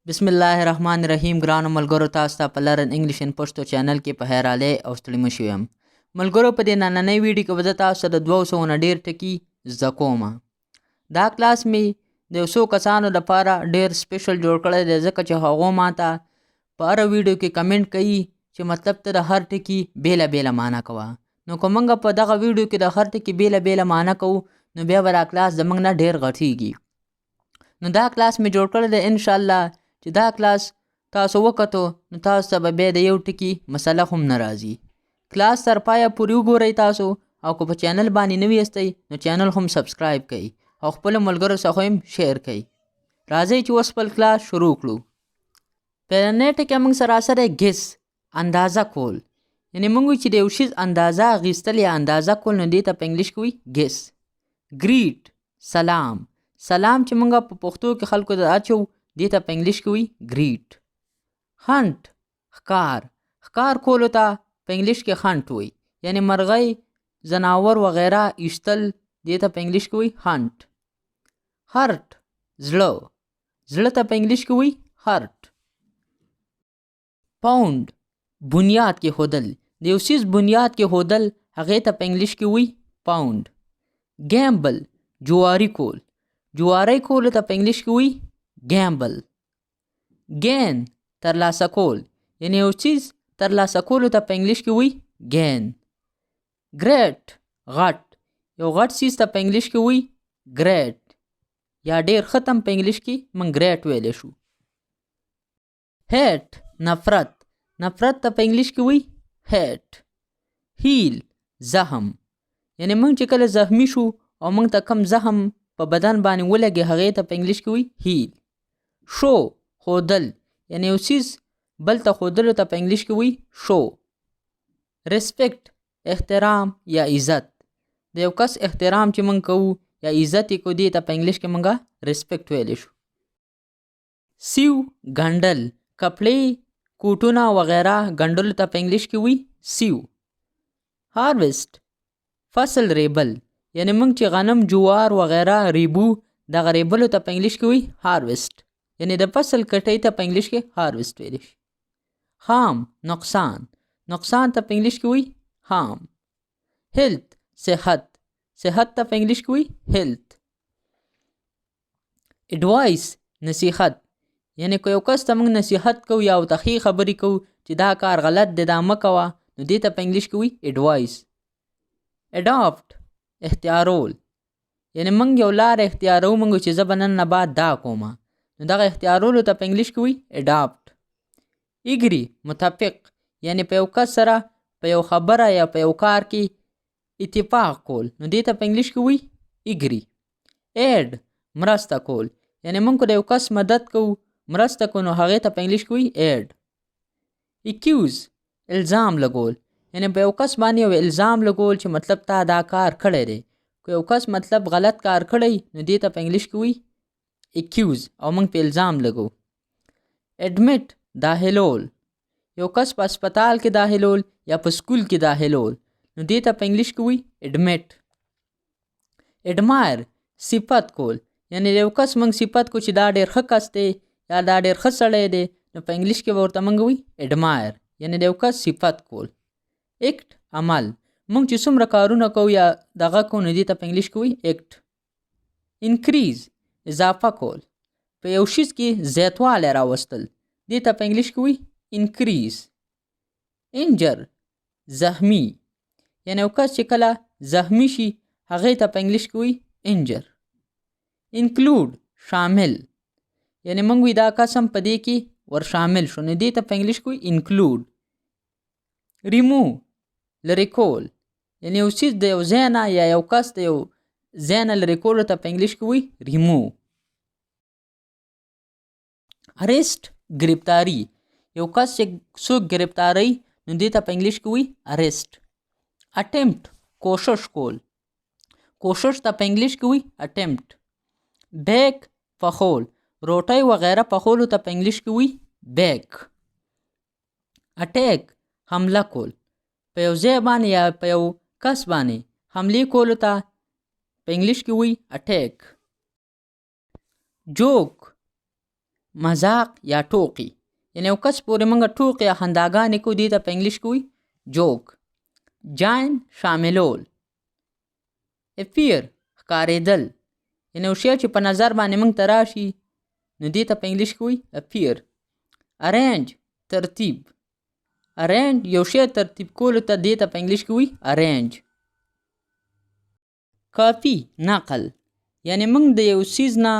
بسم الله الرحمن الرحیم. ګرانو ملګرو، تاسو ته په Learn English in Pashto channel کې په خیر راغلئ او ستړي مه شوي یم. ملګرو، په دې نننۍ ویډیو کې به زه تاسو ته د 200 نه ډېر ټکي زده کوم. دا کلاس مې د یو څو کسانو لپاره ډېر special جوړ کړی دی، ځکه چې هغو ماته په هره ویډیو کې کمنټ کوي چې مطلب ته د هر ټکي بېله بېله معنا کوه. نو که موږ په دغه ویډیو کې د هر ټکي بېله بېله معنا کوو، نو بیا به دا کلاس زموږ نه ډېر غټیږي. نو دا کلاس مې جوړ کړی دی. انشاءالله چې دا کلاس تاسو وکتو، نو تاسو ته به بیا د یو ټکي مسله هم نه راځي. کلاس تر پایه پورې وګورئ تاسو، او که په چینل باندې نوي یاستئ، نو چینل هم subscribe کړئ او خپلو ملګرو څخه هم share کړئ. راځئ چې اوس خپل کلاس شروع کړو. پهلنی ټکی موږ سره سره guess، اندازه کول. یعنی موږ چې د یو شیز اندازه اخیستل یا اندازه کول، نو دې ته په انګلیش کې وایي guess. Greet، سلام. سلام چې موږ په پښتو کې خلکو ته اچو، دې ته په انګلیش کې وایي greet. Hunt، ښکار. ښکار کولو ته په انګلیش کې hunt وایي، یعنی مرغۍ، ځناور وغیره ایستل، دې ته په انګلیش کې وایي hunt. Heart، زړه. زړه ته په انګلیش کې وایي heart. Found، بنیاد کېښودل. د یو څیز بنیاد کېښودل، هغې ته په انګلیش کې وایي found. Gamble، جواري کول. جواري کولو ته په انګلیش کې وایي gamble. Gain، ترلاسه کول، یعنی یو څیز ترلاسه کولو ته په انګلیش کې وایي gain. Great، غټ. یو غټ څیز ته په انګلیش کې وایي great، یا ډیر ښه ته هم په انګلیش کې موږ great ویلی شو. Hate، نفرت. نفرت ته په انګلیش کې وایي hate. Heal، زخم. یعنی موږ چې کله زخمی شو او موږ ته کم زخم په بدن باندې ولګي، هغې ته په انګلیش کې وایي heal. Show، ښودل، یعنی یو څیز بل ته ښودلو ته په انګلیش کې وایي show. Respect، احترام یا عزت. د یو کس احترام چې موږ کوو یا عزت یې کوو، دې ته په انګلیش کې موږ respect ویلی شو. Sew، ګنډل. کپړې، کوټونه وغیره ګنډلو ته په انګلیش کې وایي sew. Harvest، فصل ریبل، یعنی موږ چې غنم، جوار وغیره ریبو، دغه ریبلو ته په انګلیش کې وایي harvest، یعنی د فصل کټۍ ته په انګلیش کې harvest ویلی شي. Harm، نقصان. نقصان ته په انګلیش کې وایي harm. Health، صحت. صحت ته په انګلیش کې وایي health. Advice، نصیحت، یعنی که یو کس ته موږ نصیحت کوو یا ورته ښې خبرې کوو چې دا کار غلط دی، دا مه کوه، نو دې ته په انګلیش کې وایي advice. Adopt، اختیارول، یعنی موږ یو لار اختیارو، موږ چې زه به نن نه بعد دا کوم، نو دغه اختیارولو ته په انګلیش کې وایي adopt. Agree، متفق، یعنی په یو کس سره په یو خبره یا په یو کار کې اتفاق کول، نو دې ته په انګلیش کې وایي agree. Aid، مرسته کول، یعنی موږ که د یو کس مدد کوو، مرسته کوو، نو هغې ته په انګلیش کې وایي aid. Accuse، الزام لګول، یعنی په یو کس باندې یو الزام لګول چې مطلب تا دا کار کړی دی. که یو کس مطلب غلط کار کړی، نو دې ته په انګلیش کې وایي accuse او موږ په الزام لګو. Admit، داخلول. یو کس په هسپتال کې داخلول یا په سکول کې داخلول، نو دې ته په انګلیش کې وایي admit. Admire، صفت کول، یعنی یو کس موږ صفت کو چې دا ډېر ښه کس دی یا دا ډېر ښه سړی دی، نو په انګلیش کې به ورته موږ وایي admire، یعنی د یو کس صفت کول. Act، عمل. موږ چې څومره کارونه کوو یا دغه کوو، نو دې ته په انګلیش کې وایي act. Increase، اضافه کول، په یو شیز کې زیاتوالی راوستل، دې ته په انګلیش کې وایي increase. Injure، زخمی، یعنی یو کس چې کله زخمی شي، هغې ته په انګلیش کې وایي injure. Include، شامل، یعنی موږ وی دا کس هم په دې کې ور شامل شو، نو دې ته په انګلیش کې وایي انکلوډ. ریمو، لرې کول، یعنی یو څیز د یو ځای نه یا یو کس د یو ځای نه لرې کولو ته په انګلیش کې وایي ریمو. اریسټ، گرفتاری. یو کس چې څوک گرفتاری، نو دې ته په انګلیش کې وایي arrest. Attempt، کوشش کول. کوشش ته په انګلیش کې وایي attempt. Bake، پخول. روټۍ وغیره پخولو ته په انګلیش کې وایي bake. Attack، حمله کول. په یو ځای باندې یا په یو کس باندې حملې کولو ته په انګلیش کې وایي attack. Joke. مذاق یا ټوقې، یعنې یو کس پورې موږ ټوقې یا خنداګانې کوو، دې ته په انګلیش کې وایي جوک. جاین شاملول. اپیر ښکارېدل، یعنې یو شی چې په نظر باندې موږ ته راشي نو دې ته په انګلیش کې وایي اپیر. ارینج ترتیب. ارینج یو شی ترتیب کولو ته دې ته په انګلیش کې وایي ارینج. کاپي نقل، یعنې موږ د یو څیز نه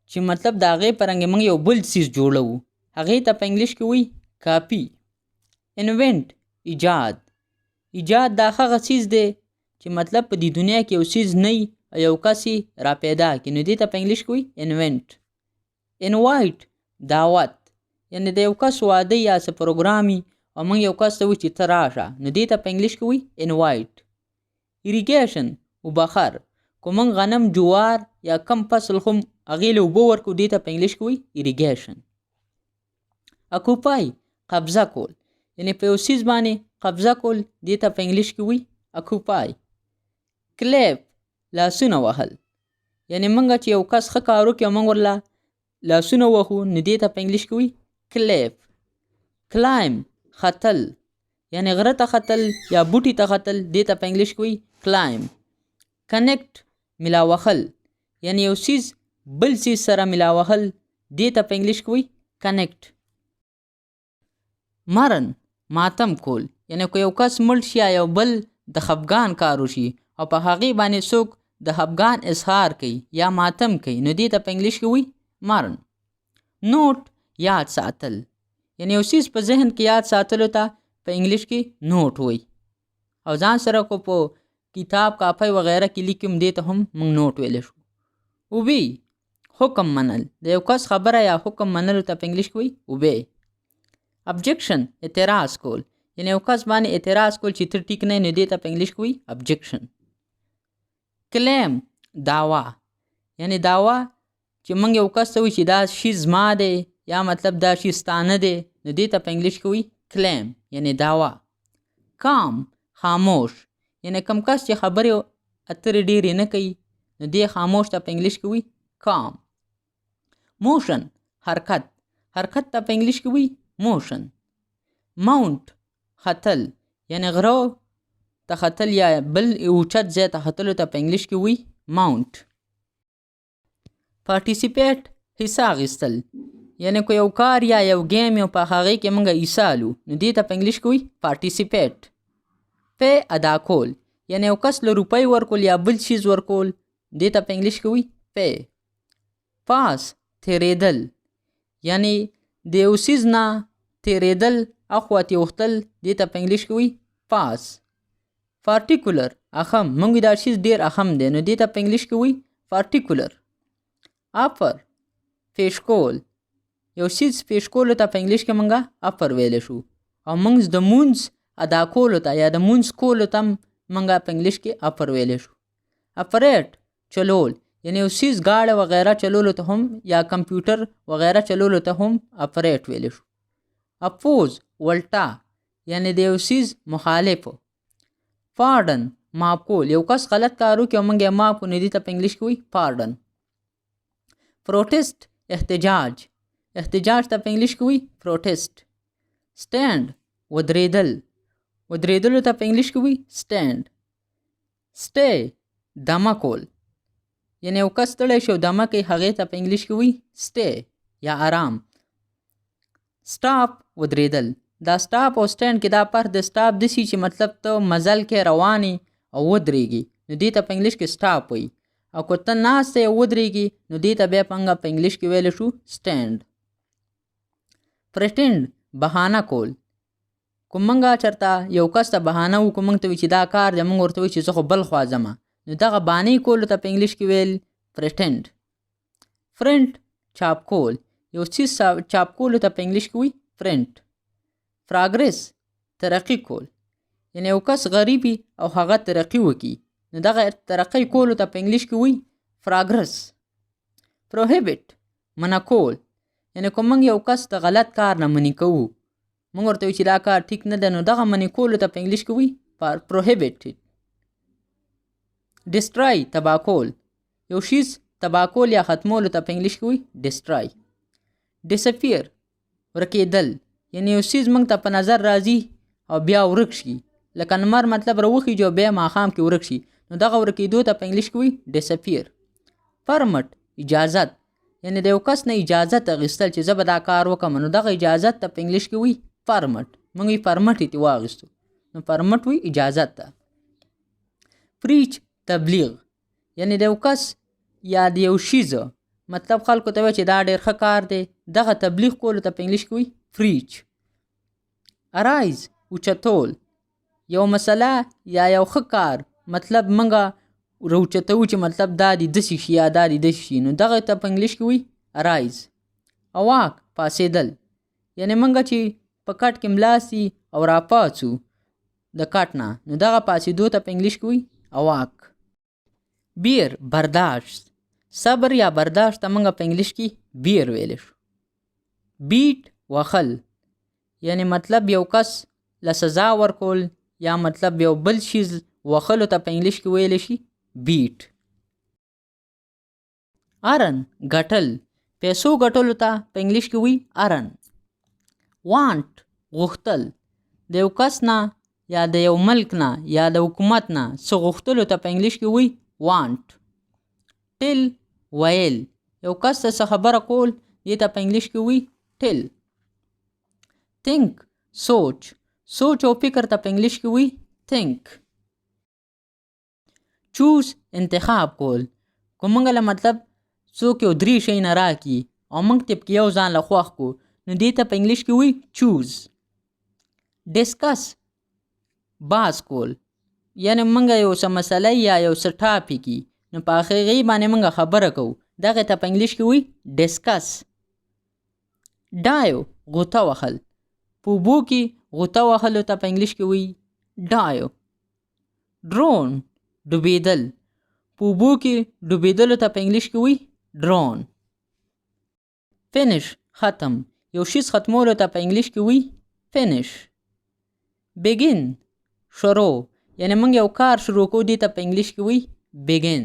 چې مطلب د هغې په رنګ موږ یو بل څیز جوړوو، هغې ته په انګلیش کې وایي کاپي. انوینټ ایجاد. ایجاد دا هغه څیز دی چې مطلب په دې دنیا کې یو څیز نه وي او یو کس یې را پیدا کړي، نو دې ته په انګلیش کې وایي انوینټ. انوایټ دعوت، یعنې د یو کس واده یا څه پروګرام وي او موږ یو کس ته وایو چې ته راشه، نو دې ته په انګلیش کې وایي انوایټ. ایریګیشن اوبخر، که موږ غنم جوار یا کم فصل هم هغې له اوبه ورکړو، دې ته په انګلیش کې وایي ایریګیشن. اکوپای قبضه کول، یعنې په یو څیز باندې قبضه کول، دې ته په انګلیش کې وایي اکوپای. کلیپ لاسونه وهل، یعنې موږ چې یو کس ښه کار وکړي او موږ ورله لاسونه وهو، نو دې ته په انګلیش کې وایي کلیپ. کلایم ختل، یعنې غره ته ختل یا بوټي ته ختل، دې ته په انګلیش کې وایي کلایم. کنیکټ ملاوهل، یعنې یو څیز بل څیز سره ملاوهل، دې ته په انګلیش کې وایي کنیکټ. مرن ماتم کول، یعنې که یو کس مړ شي یا یو بل د خفګان کار وشي او په هغې باندې څوک د خفګان اظهار کوي یا ماتم کوي، نو دې ته په انګلیش کې وایي مرن. نوټ یاد ساتل، یعنې یو څیز په ذهن کې یاد ساتلو ته په انګلیش کې نوټ وایي، او ځان سره که په کتاب کاپۍ وغیره کې لیکي هم دې ته هم موږ نوټ ویلی شو. اوبی حکم منل، د یو کس خبره یا حکم منلو ته په انګلیش کې وایي اوبی. ابجکشن اعتراض کول، یعنې یو کس باندې اعتراض کول چې ته ټیک نه یې، نو دې ته په انګلیش کې وایي ابجکشن. کلیم دعوا، یعنې دعوا چې موږ یو کس ته وایو چې دا شی زما دی یا مطلب دا شی ستا نه دی، نو دې ته په انګلیش کې وایي کلیم، یعنې دعوا. کام خاموش، یعنې کوم کس چې خبرې اترې ډېرې نه کوي، نو دې خاموش ته په انګلیش کې وایي کام. موشن حرکت، حرکت ته په انګلیش کې وایي موشن. ماونټ ختل، یعنې غره ته ختل یا بل اوچت ځای ته ختلو ته په انګلیش کې وایي ماونټ. پارټیسیپیټ حصه اخیستل، یعنې که یو کار یا یو ګیم یو په هغې کې موږ حصه الو، نو دې ته په انګلیش کې وایي پارټیسیپیټ. پې ادا کول، یعنې یو کس له روپۍ ورکول یا بل څیز ورکول، دې ته په انګلیش کې وایي پې. پاس تېرېدل، یعنې د یو څیز نه تېرېدل اخوا ترې اوښتل، دې ته په انګلیش کې وایي پاس. پارټیکولر اخم، موږ دا څیز ډېر اخم دی، نو دې ته په انګلیش کې وایي پارټیکولر. افر پیش کول، یو څیز پیش کولو ته په انګلیش کې موږ افر ویلی شو، او موږ د مونځ ادا کولو ته یا د مونځ کولو ته هم موږ په انګلیش کې افر ویلی شو. اپریټ چلول، یعنې یو څیز ګاډی وغیره چلولو ته هم یا کمپیوټر وغیره چلولو ته هم اپریټ ویلی شو. اپوز ولټا، یعنې د یو څیز مخالف. پارډن معاف کول، یو کس غلط کار وکړي او موږ یې معاف کړو، نو دې ته په انګلیش کې وایي پارډن. پروټیسټ احتجاج، احتجاج ته په انګلیش کې وایي پروټیسټ. سټینډ ودرېدل، ودرېدلو ته په انګلیش کې وایي سټینډ. سټی دمه کول، یعنې یو کس ستړی شي او دمه کوي، هغې ته په انګلیش کې وایي سټی یا آرام. سټاپ ودرېدل، دا سټاپ او سټینډ کې دا فرق د سټاپ داسې چې مطلب ته مزل کې روان یې او ودرېږي، نو دې ته په انګلیش کې سټاپ وایي، او که ته ناست یې او ودرېږي، نو دې ته بیا په انګلیش کې ویلی شو سټینډ. پریټینډ بهانه کول، که موږ چېرته یو کس ته بهانه وکړو، موږ ته وایي چې دا کار دی، موږ ورته وایو چې زه خو بل خوا ځمه، نو دغه بهانې کولو ته په انګلیش کې ویل پریټینډ. پرنټ چاپ کول، یو څیز چاپ کولو ته په انګلیش کې وایي پرنټ. پراګرس ترقي کول، یعنې یو کس غریب وي او هغه ترقي وکړي، نو دغه ترقۍ کولو ته په انګلیش کې وایي پراګرس. پروهیبټ منع کول، یعنې که موږ یو کس د غلط کار نه منع کوو، موږ ورته وایو چې دا کار ټیک نه دی، نو دغه منع کولو ته په انګلیش کې وایي پروهیبټ. ډیسټرای تباه کول، یو شیز تباه کول یا ختمولو ته په انګلیش کې وایي ډیسټرای. ډیسپیر، ورکېدل، یعنی یو څیز موږ ته په نظر راځي او بیا ورک شي، لکه نمر مطلب راوخیږي او بیا ماښام کې ورک شي، نو دغه ورکېدو ته په انګلیش کې وایي ډیسپیر. پرمټ، اجازت، یعنی د یو کس نه اجازت اخیستل چې زه به دا کار وکړم، نو دغه اجازت ته په انګلیش کې وایي پرمټ. موږ یې پرمټ یې ترې واخیستو، نو پرمټ وایي اجازت ته. پریچ، تبلیغ، یعنی د یو کس یا د یو شیز مطلب خلکو ته وایي چې دا ډېر ښه کار دی، دغه تبلیغ کولو ته په انګلیش کې وایي پریچ. ارایز، اوچتول، یو مسله یا یو ښه کار مطلب موږ راوچتوو چې مطلب دا دې داسې شي یا دا دې داسې شي، نو دغه ته په انګلیش کې وایي ارایز. اواک، پاڅېدل، یعنی موږ چې په کټ کې ملاست او راپاڅو د کټ نه، نو دغه پاڅېدو ته په انګلیش کې وایي اواک. بیر، برداشت، صبر یا برداشت ته موږ په انګلیش کې بیر ویلی شو. بیټ، وخل، یعنی مطلب یو کس له سزا ورکول یا مطلب یو بل شیز وخلو ته په انګلیش کې ویلی شي بیټ. ارن، ګټل، پیسو ګټلو ته په انګلیش کې وایي ارن. وانټ، غوښتل، د یو کس نه یا د یو ملک نه یا د حکومت نه څه غوښتلو ته په انګلیش کې وایي وانټ. ټیل، ویل، یو کس ته څه خبره کول دې ته په انګلیش کې وایي ټیل. تینک، سوچ، سوچ او فکر ته په انګلیش کې وایي تینک. چوز، انتخاب کول، که موږ له مطلب څوک یو درې شیونه راکړي او موږ ته پکې یو ځان له خوښ کړو، نو دې ته په انګلیش کې وایي چوز. ډسکس، باز کول، یعنی موږ یو څه مسله یا یو څه ټاپک وي، نو په هغې باندې موږ خبره کوو، دغې ته په انګلیش کې وایي ډسکس. ډایو، غوطه وهل، په اوبو کې غوطه وهلو ته په انګلیش کې وایي ډایو. ډرون، ډوبېدل، په اوبو کې ډوبېدلو ته په انګلیش کې وایي ډرون. فینش، ختم، یو شیز ختمولو ته په انګلیش کې وایي فینش. بیګین، شروع، یعنی موږ یو کار شروع کوو، دې ته په انګلیش کې وایي بیګین.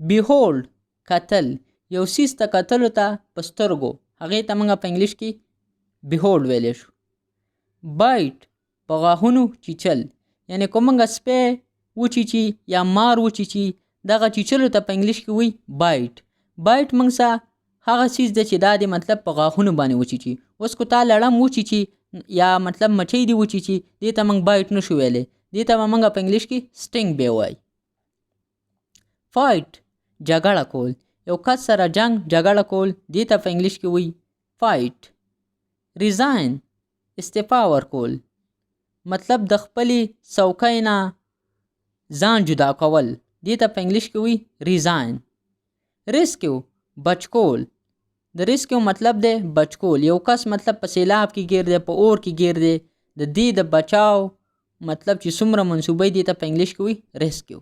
بیهولډ، کتل، یو څیز ته کتلو ته په سترګو، هغې ته موږ په انګلیش کې بیهولډ ویلی شو. بایټ، په غاښونو چیچل، یعنی که موږ سپی وچیچي یا مار وچیچي، دغه چیچلو ته په انګلیش کې وایي بایټ. بایټ موږ څه هغه څیز دی چې دا دې مطلب په غاښونو باندې وچیچي. اوس که تا لړم وچیچي یا مطلب مچۍ دې وچیچي، دې ته موږ بایټ نشو ویلی، دې ته به موږ په انګلیش کې سټینګ به وایي. فایټ، جګړه کول، یو کس سره جنګ جګړه کول، دې ته په انګلیش کې وایي فایټ. ریزاین، استعفا ورکول، مطلب د خپلې څوکۍ نه ځان جدا کول، دې ته په انګلیش کې وایي ریزاین. ریسکیو، بچ کول، د ریسکیو مطلب دی بچ کول، یو کس مطلب په سیلاب کې ګیر دی، په اور کې ګیر دی، د دې د بچاو مطلب چې څومره منصوبه دې ته په انګلیش کې وایي ریسکیو.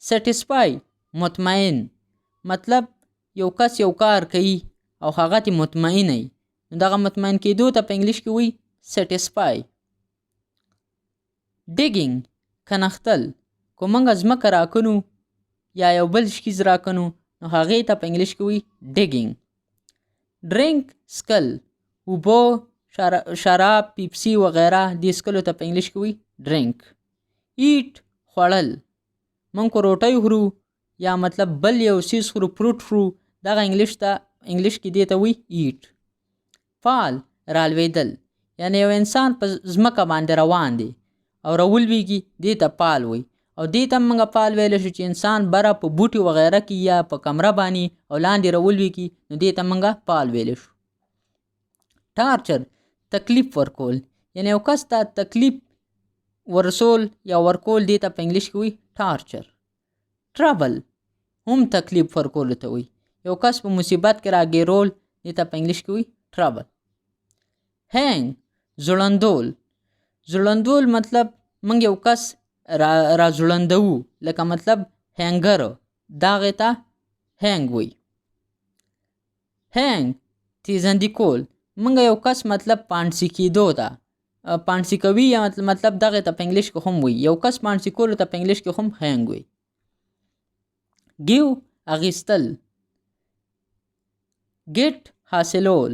سټیسفای، مطمئن، مطلب یو کس یو کار کوي او هغه ته مطمئن وي، نو دغه مطمئن کېدو ته په انګلیش کې وایي سټیسفای. ډیګینګ، کنختل، که موږ ځمکه راکنو یا یو بل شیز راکنو، نو هغې ته په انګلیش کې وایي ډیګینګ. ډرینک، څښل، اوبه، شراب، پیپسي وغیره، دې څښلو ته په انګلیش کې وایي ډرینک. ایټ، خوړل، موږ که روټۍ خورو یا مطلب بل یو څیز خورو، فروټ خورو، دغه انګلیش کې دې ته وایي ایټ. فال، رالوېدل، یعنی یو انسان په ځمکه باندې روان دی او راولوېږي، دې ته فال وایي. او دې ته موږ فال ویلی شو چې انسان بره په بوټي وغیره کې یا په کمره باندې او لاندې راولوېږي، نو دې ته موږ فال ویلی شو. ټارچر، تکلیف ورکول، یعنی یو کس ته تکلیف ورسول یا ورکول، دې ته په انګلیش کې وایي ټارچر. ټرابل، هم تکلیف ورکولو ته وایي، یو کس په مصیبت کې راګیرول، دې ته په انګلیش کې وایي ټرابل. هینګ، ځوړندول، ځوړندول مطلب موږ یو کس را ځوړندوو، لکه مطلب هینګر، دغې ته هینګ وایي. هینګ، تیزندي کول، موږ یو کس مطلب پانسي کېدو ته، پانسي کوي یا مطلب دغې ته په انګلیش کې هم وایي، یو کس پانسي کولو ته په انګلیش کې هم هینګ وایي. ګیو، اخیستل. ګیټ، حاصلول،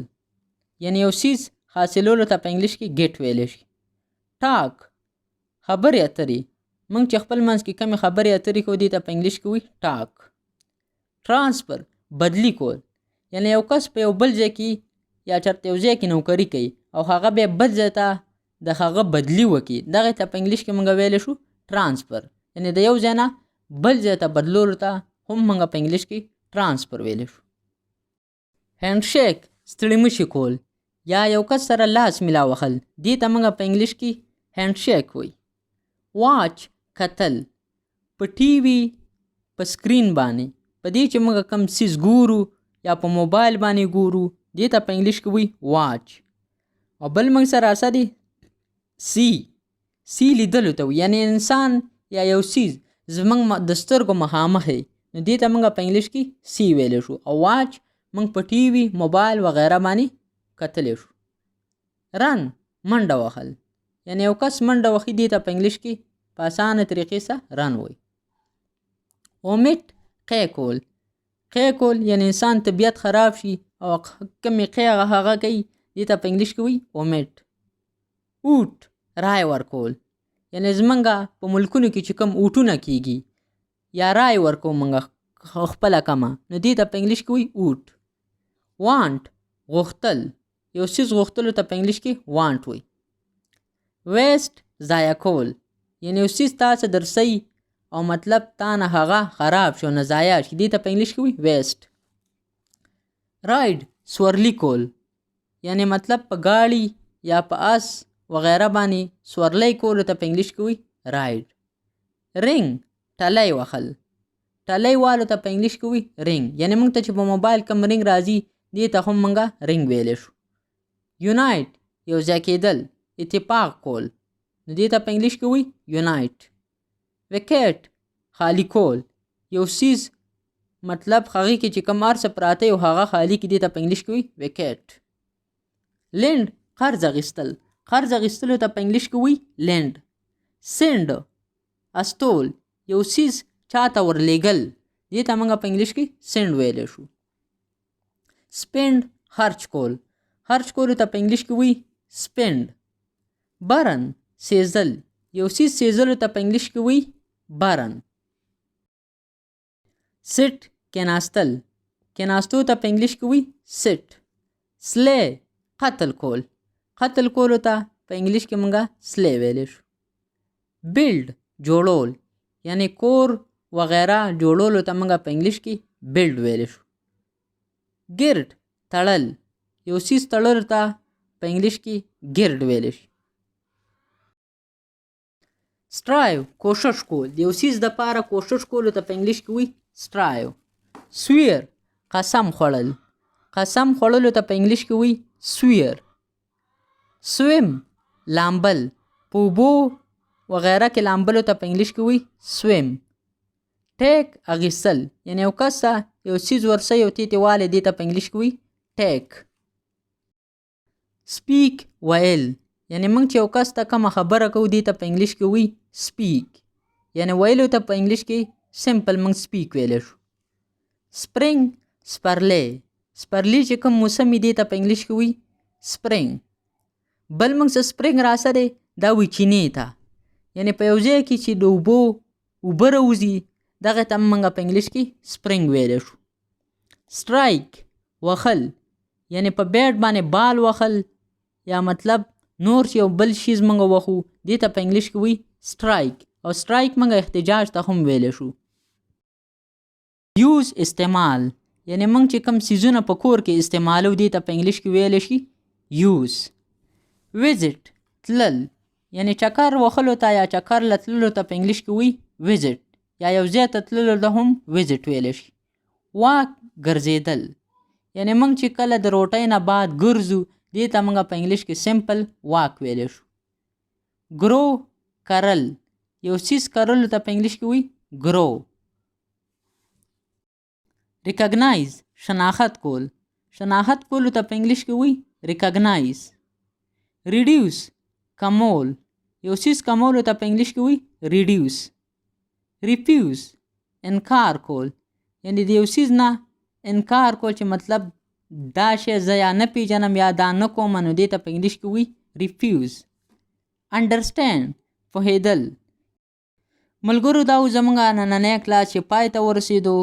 یعنی یو څیز حاصلولو ته په انګلیش کې ګیټ ویلی شي. ټاک، خبرې اترې، موږ چې خپل منځ کې کمې خبرې اترې کوو دې ته په انګلیش کې وایي ټاک. ټرانسفر، بدلی کول، یعنی یو کس په یو بل ځای کې یا چېرته یو ځای کې نوکري کوي او هغه بیا بل ځای ته د هغه بدلی وکړي، دغې ته په انګلیش کې موږ ویلی شو ټرانسفر. یعنی د یو ځای نه بل ځای ته بدلولو ته هم موږ په انګلیش کې ټرانسفر ویلی شو. هینډشیک، ستړي مشي کول یا یو کس سره لاس ملا وهل، دې ته موږ په انګلیش کې هینډشیک وایي. واچ، کتل، په ټي وي په سکرین باندې، په دې چې موږ کوم څیز ګورو یا په موبایل باندې ګورو دې ته په انګلیش کې وایي واچ. او بل موږ سره څه دی؟ سی، سی لیدلو ته وایي، یعنی انسان یا یو څیز زموږ د سترګو مخامخ دی، نو دې ته موږ په انګلیش کې سی ویلی شو. او واچ موږ په ټي وي، موبایل وغیره باندې کتلی شو. رن، منډه وهل، یعنی یو کس منډه وهي دې ته په انګلیش کې په اسانه طریقې سره رن وایي. وومیټ، قی کول، قی کول یعنی انسان طبیعت خراب شي او کمې قی هغه کوي دې ته په انګلیش کې وایي وومیټ. اوټ، رای ورکول، یعنی زمونږ په ملکونو کې چې کوم اوټونه کیږي یا رای ورکوو مونږ خپله کمه، نو دې ته په انګلیش کې وایي اوټ. وانټ، غوښتل، یو څیز غوښتلو ته په انګلیش کې وانټ وایي. ویسټ، ضایع کول، یعنی یو څیز تا څه درسوي او مطلب تا نه هغه خراب شي او نه ضایع شي، دې ته په انګلیش کې وایي ویسټ. رایډ، سورلي کول، یعنی مطلب په ګاړي یا په اس وغیره باندې سورلۍ کولو ته په انګلیش کې وایي رایډ. رینګ، ټلی وهل، ټلی والو ته په انګلیش کې وایي رینګ، یعنی موږ ته چې په موبایل کوم رینګ راځي دې ته هم موږ رینګ ویلی شو. یونایټ، یو ځای کېدل، اتفاق کول، نو دې ته په انګلیش کې وایي یونایټ. ویکیټ، خالی کول، یو څیز مطلب هغې کې چې کوم هر څه پراته یو هغه خالی کې، دې ته په انګلیش کې وایي ویکیټ. لینډ، قرض اخیستل، قرض اخیستلو ته په انګلیش کې وایي لینډ. سینډ، استول، یو څیز چاته ورلیږل، دې ته موږ په انګلیش کې سینډ ویلی شو. سپینډ، خرچ کول، خرچ کولو ته په انګلیش کې وایي سپینډ. برن، سیزل، یو څیز سیزلو ته په انګلیش کې وایي برن. سټ، کیناستل، کیناستو ته په انګلیش کې وایي سټ. سلی، قتل کول، قتل کولو ته په انګلیش کې موږ سلی ویلی شو. بیلډ، جوړول، یعنی کور وغیره جوړولو ته موږ په انګلیش کې بیلډ ویلی شو. ګرد، تړل، یو څیز تړلو ته په انګلیش کې ګرد ویلی شي. سټرایو، کوشش کول، د یو څیز دپاره کوشش کولو ته په انګلیش کې وایي سټرایو. سویر، قسم خوړل، قسم خوړلو ته په انګلیش کې وایي سویر. سویم، لامبل، په اوبو وغیره کې لامبلو ته په انګلیش کې وایي سویم. ټیک، اخیستل، یعنی یو کس ته یو څیز ورسوي او تیتې والې، دې ته په انګلیش کې وایي ټیک. سپیک، ویل، یعنی موږ چې یو کس ته کومه خبره کوو دې ته په انګلیش کې وایي سپیک، یعنی ویلو ته په انګلیش کې سمپل موږ سپیک ویلی شو. سپرینګ، سپرلی، سپرلی چې کوم موسم وي دې ته په انګلیش کې وایي سپرینګ. بل موږ څه سپرینګ راسه دی دا وایي چینې ته، یعنی په یو ځای کې چې د اوبو اوبه راوځي دغه ته موږ په انګلیش کې سپرینګ ویلی شو. سټرایک، وهل، یعنی په بیټ باندې بال وهل یا مطلب نور چې یو بل شیز موږ وهو دې ته په انګلیش کې وایي سټرایک، او سټرایک موږ احتجاج ته هم ویلی شو. یوز، استعمال، یعنی موږ چې کوم څیزونه په کور کې استعمالو دې ته په انګلیش کې ویلی شي یوز. ویزیټ، تلل، یعنی چکر وهلو ته یا چکر له تللو ته په انګلیش کې وایي ویزیټ، یا یو ځای ته تللو ته هم ویزیټ ویلی شي. واک، ګرځېدل، یعنی موږ چې کله د روټۍ نه بعد ګرځو دې ته موږ په انګلیش کې سمپل واک ویلی شو. ګرو، کرل، یو څیز کرلو ته په انګلیش کې وایي ګرو. ریکګنایز، شناخت کول، شناخت کولو ته په انګلیش کې وایي ریکګنایز. ریډیوس، کمول، یو څیز کمولو ته په انګلیش کې وایي ریډیوس. ریفیوز، انکار کول، یعنی د یو څیز نه انکار کول چې مطلب دا شی زه یا نه پیژنم یا دا نه کوم، نو دې ته په انګلیش کې وایي ریفیوز. انډرسټینډ، پوهېدل. ملګرو، دا و زمونږ نننی کلاس چې پای ته ورسېدو.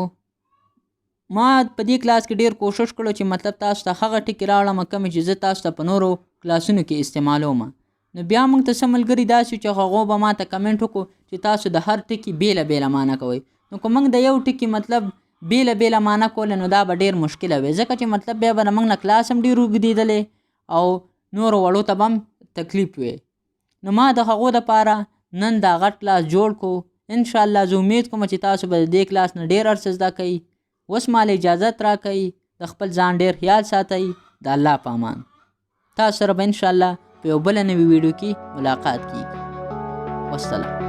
ما په دې کلاس کې ډېر کوشش کړو چې مطلب تاسو ته هغه ټکي راوړم کومې چې زه تاسو ته په نورو کلاسونو کې استعمالوم. نو بیا موږ ته څه ملګري داسې چې هغو به ما ته کمنټ وکړو چې تاسو د هر ټکي بېله بېله معنا کوئ. نو که موږ د یو ټکي مطلب بېله بېله معنا کوله، نو دا به ډېر مشکله وي، ځکه چې مطلب بیا به د موږ نه کلاس هم ډېر اوږدېدلی او نورو وړو ته به هم تکلیف وي. نو ما د هغو دپاره نن دا غټ کلاس جوړ کو. انشاءالله زه امید کوم چې تاسو به د دې کلاس نه ډېر هر څه زده کوئ. اوس ما له اجازت راکړئ، د خپل ځان ډېر خیال ساتئ. د الله په امان. تاسو سره به انشاءالله په یو بله نوې ویډیو کې ملاقات کیږي. والسلام.